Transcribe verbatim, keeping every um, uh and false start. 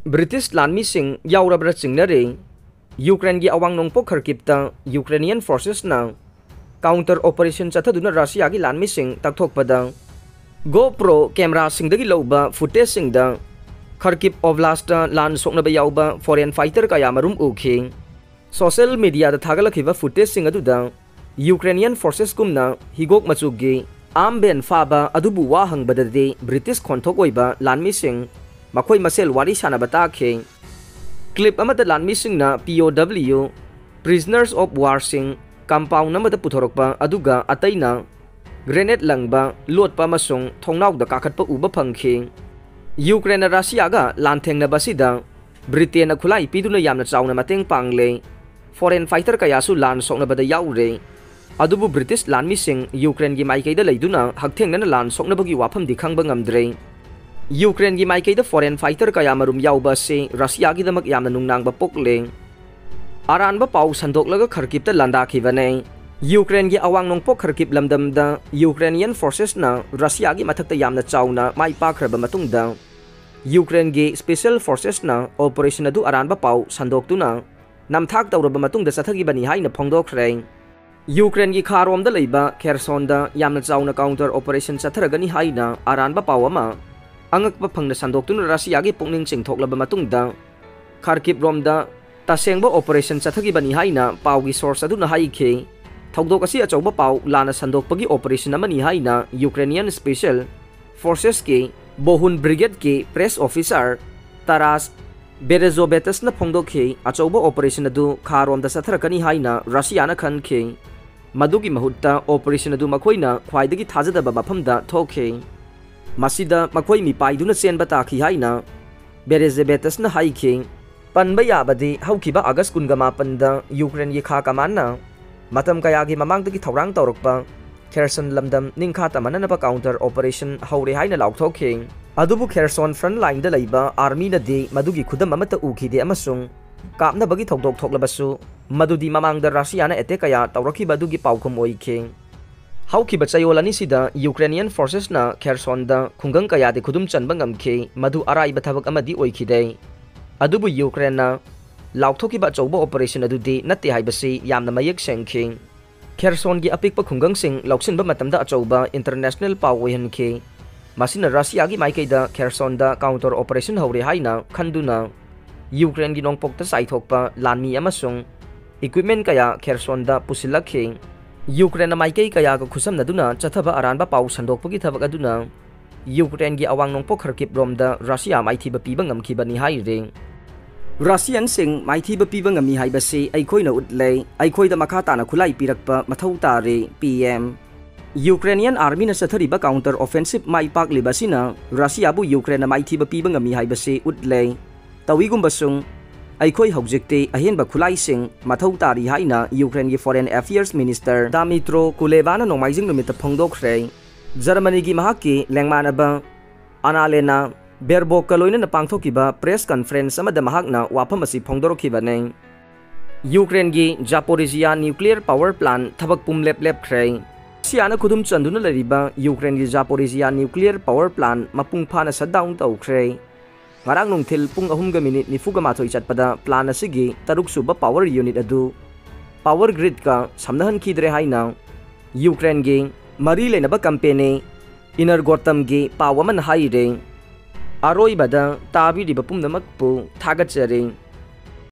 British ꯂꯥꯟꯃꯤꯁꯤꯡ ꯌꯥꯎꯔꯕ꯭ꯔꯥ ꯆꯤꯡꯅꯔꯤ꯫ Ukraineꯒꯤ ꯑꯋꯥꯡ ꯅꯣꯡꯄꯣꯛ Kharkivꯇ Ukrainian forcesꯅ counter operation ꯆꯠꯊꯗꯨꯅ Russiaꯒꯤ ꯂꯥꯟꯃꯤꯁꯤꯡ ꯇꯛꯊꯣꯛꯄꯗ GoPro cameraꯁꯤꯡꯗꯒꯤ ꯂꯧꯕ footageꯁꯤꯡꯗ Kharkiv Oblastꯇ ꯂꯥꯟ ꯁꯣꯛꯅꯕ ꯌꯥꯎꯕ foreign fighter ꯀꯌꯥ ꯃꯔꯨꯝ ꯎꯈꯤ꯫ Social mediaꯗ ꯊꯥꯒꯠꯂꯛꯈꯤꯕ footageꯁꯤꯡ ꯑꯗꯨꯗ Ukrainian forcesꯀꯨꯝꯅ ꯍꯤꯒꯣꯛ ꯃꯆꯨꯒꯤ armband ꯐꯥꯕ ꯑꯗꯨꯕꯨ ꯋꯥ ꯍꯪꯕꯗꯗꯤ British ꯈꯣꯟꯊꯣꯛ ꯑꯣꯏꯕ ꯂꯥꯟꯃꯤꯁꯤꯡ ꯃꯈꯣꯏ ꯃꯁꯦꯜ ꯋꯥꯔꯤ ꯁꯥꯟꯅꯕ ꯇꯥꯈꯤ꯫ Clip ꯑꯃꯗ ꯂꯥꯟꯃꯤꯁꯤꯡꯅ P O W, prisoners of warꯁꯤꯡ compound ꯑꯃꯗ ꯄꯨꯊꯣꯔꯛꯄ ꯑꯗꯨꯒ ꯑꯇꯩꯅ grenade ꯂꯪꯕ, ꯂꯣꯠꯄ ꯑꯃꯁꯨꯡ ꯊꯣꯡꯅꯥꯎꯗ ꯀꯥꯈꯠꯄ ꯎꯕ ꯐꯪꯈꯤ꯫ Ukraineꯅ Russiaꯒ ꯂꯥꯟꯊꯦꯡꯅꯕ ꯑꯁꯤꯗ Britainꯅ ꯈꯨꯠꯂꯥꯏ ꯄꯤꯗꯨꯅ ꯌꯥꯝꯅ ꯆꯥꯎꯅ ꯃꯇꯦꯡ ꯄꯥꯡꯂꯦ꯫ Foreign fighter ꯀꯌꯥꯁꯨ ꯂꯥꯟ ꯁꯣꯛꯅꯕꯗ ꯌꯥꯎꯔꯦ꯫ ꯑꯗꯨꯕꯨ British ꯂꯥꯟꯃꯤꯁꯤꯡ Ukraineꯒꯤ ꯃꯥꯏꯀꯩꯗ ꯂꯩꯗꯨꯅ ꯍꯛꯊꯦꯡꯅꯅ ꯂꯥꯟ ꯁꯣꯛꯅꯕꯒꯤ ꯋꯥꯐꯝꯗꯤ ꯈꯪꯕ ꯉꯝꯗ꯭ꯔꯦ꯫ Ukraineꯒꯤ ꯃꯥꯏꯀꯩꯗ foreign fighter ꯀꯌꯥ ꯃꯔꯨꯝ ꯌꯥꯎꯕ ꯑꯁꯤ Russiaꯒꯤꯗꯃꯛ ꯌꯥꯝꯅ ꯅꯨꯡꯅꯥꯡꯕ ꯄꯣꯛꯂꯦ꯫ ꯑꯔꯥꯟꯕ ꯄꯥꯎ ꯁꯟꯗꯣꯛꯂꯒ Kharkivꯇ ꯂꯥꯟꯗꯥꯈꯤꯕꯅꯦ꯫ Ukraineꯒꯤ ꯑꯋꯥꯡ ꯅꯣꯡꯄꯣꯛ Kharkiv ꯂꯝꯗꯝꯗ Ukrainian forcesꯅ Russiaꯒꯤ ꯃꯊꯛꯇ ꯌꯥꯝꯅ ꯆꯥꯎꯅ ꯃꯥꯏ ꯄꯥꯛꯈ꯭ꯔꯕ ꯃꯇꯨꯡꯗ Ukraineꯒꯤ special forcesꯅ operation ꯑꯗꯨ ꯑꯔꯥꯟꯕ ꯄꯥꯎ ꯁꯟꯗꯣꯛꯇꯨꯅ ꯅꯝꯊꯥꯛ ꯇꯧꯔꯕ ꯃꯇꯨꯡꯗ ꯆꯠꯊꯈꯤꯕꯅꯤ ꯍꯥꯏꯅ ꯐꯣꯡꯗꯣꯛꯈ꯭ꯔꯦ꯫ Ukraineꯒꯤ ꯈꯥꯔꯣꯝꯗ ꯂꯩꯕ Khersonꯗ ꯌꯥꯝꯅ ꯆꯥꯎꯅ counter operation ꯆꯠꯊꯔꯒꯅꯤ ꯍꯥꯏꯅ ꯑꯔꯥꯟꯕ ꯄꯥꯎ ꯑꯃ ꯑꯉꯛꯄ ꯐꯪꯅ ꯁꯟꯗꯣꯛꯇꯨꯅ Russiaꯒꯤ ꯄꯨꯛꯅꯤꯡ ꯆꯤꯡꯊꯣꯛꯂꯕ ꯃꯇꯨꯡꯗ Kharkiv ꯔꯣꯝꯗ ꯇꯁꯦꯡꯕ operation ꯆꯠꯊꯈꯤꯕꯅꯤ ꯍꯥꯏꯅ ꯄꯥꯎꯒꯤ source ꯑꯗꯨꯅ ꯍꯥꯏꯈꯤ꯫ ꯊꯧꯗꯣꯛ ꯑꯁꯤ ꯑꯆꯧꯕ ꯄꯥꯎ ꯂꯥꯟꯅ ꯁꯟꯗꯣꯛꯄꯒꯤ operation ꯑꯃꯅꯤ ꯍꯥꯏꯅ Ukrainian Special Forcesꯀꯤ Bohun Brigadeꯀꯤ press officer Taras Berezovetasꯅ ꯐꯣꯡꯗꯣꯛꯈꯤ꯫ ꯑꯆꯧꯕ operation ꯑꯗꯨ ꯈꯥꯔꯣꯝꯗ ꯆꯠꯊꯔꯛꯀꯅꯤ ꯍꯥꯏꯅ Russiaꯅ ꯈꯟꯈꯤ꯫ ꯃꯗꯨꯒꯤ ꯃꯍꯨꯠꯇ operation ꯑꯗꯨ ꯃꯈꯣꯏꯅ ꯈ꯭ꯋꯥꯏꯗꯒꯤ ꯊꯥꯖꯗꯕ ꯃꯐꯝꯗ ꯊꯣꯛꯈꯤ꯫ ꯃꯁꯤꯗ ꯃꯈꯣꯏ ꯃꯤꯄꯥꯏꯗꯨꯅ ꯆꯦꯟꯕ ꯇꯥꯈꯤ ꯍꯥꯏꯅ Berezovetasꯅ ꯍꯥꯏꯈꯤ꯫ ꯄꯟꯕ ꯌꯥꯕꯗꯤ ꯍꯧꯈꯤꯕ August ꯀꯨꯟꯒ ꯃꯥꯄꯟꯗ Ukraineꯒꯤ ꯈꯥ commandꯅ ꯃꯇꯝ ꯀꯌꯥꯒꯤ ꯃꯃꯥꯡꯗꯒꯤ ꯊꯧꯔꯥꯡ ꯇꯧꯔꯛꯄ Kherson ꯂꯝꯗꯝ ꯅꯤꯡꯈꯥ ꯇꯝꯍꯟꯅꯅꯕ counter operation ꯍꯧꯔꯦ ꯍꯥꯏꯅ ꯂꯥꯎꯊꯣꯛꯈꯤ꯫ ꯑꯗꯨꯕꯨ Kherson front lineꯗ ꯂꯩꯕ armyꯅꯗꯤ ꯃꯗꯨꯒꯤ ꯈꯨꯗꯝ ꯑꯃꯠꯇ ꯎꯈꯤꯗꯦ ꯑꯃꯁꯨꯡ ꯀꯥꯞꯅꯕꯒꯤ ꯊꯧꯗꯣꯛ ꯊꯣꯛꯂꯕꯁꯨ ꯃꯗꯨꯗꯤ ꯃꯃꯥꯡꯗ Russiaꯅ attack ꯀꯌꯥ ꯇꯧꯔꯛꯈꯤꯕ ꯑꯗꯨꯒꯤ ꯄꯥꯎꯈꯨꯝ ꯑꯣꯏꯈꯤ꯫ ꯍꯧꯈꯤꯕ ꯆꯌꯣꯜ ꯑꯅꯤꯁꯤꯗ Ukrainian forcesꯅ Khersonꯗ ꯈꯨꯡꯒꯪ ꯀꯌꯥꯗꯤ ꯈꯨꯗꯨꯝ ꯆꯟꯕ ꯉꯝꯈꯤ, ꯃꯗꯨ ꯑꯔꯥꯏꯕ ꯊꯕꯛ ꯑꯃꯗꯤ ꯑꯣꯏꯈꯤꯗꯦ꯫ ꯑꯗꯨꯕꯨ ꯌꯨꯀ꯭ꯔꯦꯟꯅ ꯂꯥꯎꯊꯣꯛꯈꯤꯕ ꯑꯆꯧꯕ operation ꯑꯗꯨꯗꯤ ꯅꯠꯇꯦ ꯍꯥꯏꯕꯁꯤ ꯌꯥꯝꯅ ꯃꯌꯦꯛ ꯁꯦꯡꯈꯤ꯫ ꯈꯦꯔꯁꯣꯟꯒꯤ ꯑꯄꯤꯛꯄ ꯈꯨꯡꯒꯪꯁꯤꯡ ꯂꯧꯁꯤꯟꯕ ꯃꯇꯝꯗ ꯑꯆꯧꯕ international ꯄꯥꯎ ꯑꯣꯏꯍꯟꯈꯤ꯫ ꯃꯁꯤꯅ ꯔꯁꯤꯌꯥꯒꯤ ꯃꯥꯏꯀꯩꯗ ꯈꯦꯔꯁꯣꯟꯗ counter operation ꯍꯧꯔꯦ ꯍꯥꯏꯅ ꯈꯟꯗꯨꯅ ꯌꯨꯀ꯭ꯔꯦꯟꯒꯤ ꯅꯣꯡꯄꯣꯛꯇ ꯆꯥꯏꯊꯣꯛꯄ ꯂꯥꯟꯃꯤ ꯑꯃꯁꯨꯡ equipment ꯀꯌꯥ ꯈꯦꯔꯁꯣꯟꯗ ꯄꯨꯁꯤꯜꯂꯛꯈꯤ꯫ ꯌꯨꯀ꯭ꯔꯦꯟꯅ ꯃꯥꯏꯀꯩ ꯀꯌꯥꯒ ꯈꯨꯠꯁꯝꯅꯗꯨꯅ ꯆꯠꯊꯕ ꯑꯔꯥꯟꯕ ꯄꯥꯎ ꯁꯟꯗꯣꯛꯄꯒꯤ ꯊꯕꯛ ꯑꯗꯨꯅ ꯌꯨꯀ꯭ꯔꯦꯟꯒꯤ ꯑꯋꯥꯡ ꯅꯣꯡꯄꯣꯛ ꯈꯔꯀꯤꯞ ꯔꯣꯝꯗ ꯔꯁꯤꯌꯥ ꯃꯥꯏꯊꯤꯕ ꯄꯤꯕ ꯉꯝꯈꯤꯕꯅꯤ ꯍꯥꯏꯔꯤ꯫ ꯔꯁꯤꯌꯟꯁꯤꯡ ꯃꯥꯏꯊꯤꯕ ꯄꯤꯕ ꯉꯝꯃꯤ ꯍꯥꯏꯕꯁꯤ ꯑꯩꯈꯣꯏꯅ ꯎꯠꯂꯦ꯫ ꯑꯩꯈꯣꯏꯗ ꯃꯈꯥ ꯇꯥꯅ ꯈꯨꯠꯂꯥꯏ ꯄꯤꯔꯛꯄ ꯃꯊꯧ ꯇꯥꯔꯦ, P M꯫ ꯌꯨꯀ꯭ꯔꯦꯅꯤꯌꯟ ꯑꯥꯔꯃꯤꯅ ꯆꯠꯊꯔꯤꯕ counter offensive ꯃꯥꯏ ꯄꯥꯛꯂꯤꯕ ꯑꯁꯤꯅ ꯔꯁꯤꯌꯥꯕꯨ ꯌꯨꯀ꯭ꯔꯦꯟꯅ ꯃꯥꯏꯊꯤꯕ ꯄꯤꯕ ꯉꯝꯃꯤ ꯍꯥꯏꯕꯁꯤ ꯎꯠꯂꯦ꯫ ꯇꯧꯏꯒꯨꯝꯕꯁꯨꯡ, ꯑꯩꯈꯣꯏ ꯍꯧꯖꯤꯛꯇꯤ ꯑꯍꯦꯟꯕ ꯈꯨꯠꯂꯥꯏꯁꯤꯡ ꯃꯊꯧ ꯇꯥꯔꯤ ꯍꯥꯏꯅ ꯌꯨꯀ꯭ꯔꯦꯟꯒꯤ Foreign Affairs Minister ꯗꯥꯃꯤꯇ꯭ꯔꯣ ꯀꯨꯂꯦꯕꯥꯅ ꯅꯣꯡꯃꯥꯏꯖꯤꯡ ꯅꯨꯃꯤꯠꯇ ꯐꯣꯡꯗꯣꯛꯈ꯭ꯔꯦ꯫ ꯖꯔꯃꯅꯤꯒꯤ ꯃꯍꯥꯛꯀꯤ ꯂꯦꯡꯃꯥꯟꯅꯕ ꯑꯅꯥꯂꯦꯅꯥ ꯕꯦꯔꯕꯣꯛꯀ ꯂꯣꯏꯅꯅ ꯄꯥꯡꯊꯣꯛꯈꯤꯕ press conference ꯑꯃꯗ ꯃꯍꯥꯛꯅ ꯋꯥꯐꯝ ꯑꯁꯤ ꯐꯣꯡꯗꯣꯔꯛꯈꯤꯕꯅꯤ꯫ ꯌꯨꯀ꯭ꯔꯦꯟꯒꯤ ꯖꯥꯄꯣꯔꯤꯖꯤꯌꯥ nuclear power plant ꯊꯕꯛ ꯄꯨꯝꯂꯦꯞ ꯂꯦꯞꯈ꯭ꯔꯦ꯫ ꯔꯁꯤꯌꯥꯅ ꯈꯨꯗꯨꯝ ꯆꯟꯗꯨꯅ ꯂꯩꯔꯤꯕ ꯌꯨꯀ꯭ꯔꯦꯟꯒꯤ ꯖꯥꯄꯣꯔꯤꯖꯤꯌꯥ nuclear power plant ꯃꯄꯨꯡ ꯐꯥꯅ shutdown ꯇꯧꯈ꯭ꯔꯦ꯫ ꯉꯔꯥꯡ ꯅꯨꯡꯊꯤꯜ ꯄꯨꯡ ꯑꯍꯨꯝꯒ ꯃꯤꯅꯤꯠ ꯅꯤꯐꯨꯒ ꯃꯥꯊꯣꯏ ꯆꯠꯄꯗ plant ꯑꯁꯤꯒꯤ ꯇꯔꯨꯛꯁꯨꯕ power unit ꯑꯗꯨ power gridꯀ ꯁꯝꯅꯍꯟꯈꯤꯗ꯭ꯔꯦ ꯍꯥꯏꯅ ꯌꯨꯀ꯭ꯔꯦꯟꯒꯤ ꯃꯔꯤ ꯂꯩꯅꯕ company Energoatomꯒꯤ ꯄꯥꯎ ꯑꯃꯅ ꯍꯥꯏꯔꯦ꯫ ꯑꯔꯣꯏꯕꯗ ꯇꯥꯕꯤꯔꯤꯕ ꯄꯨꯝꯅꯃꯛꯄꯨ ꯊꯥꯒꯠꯆꯔꯤ꯫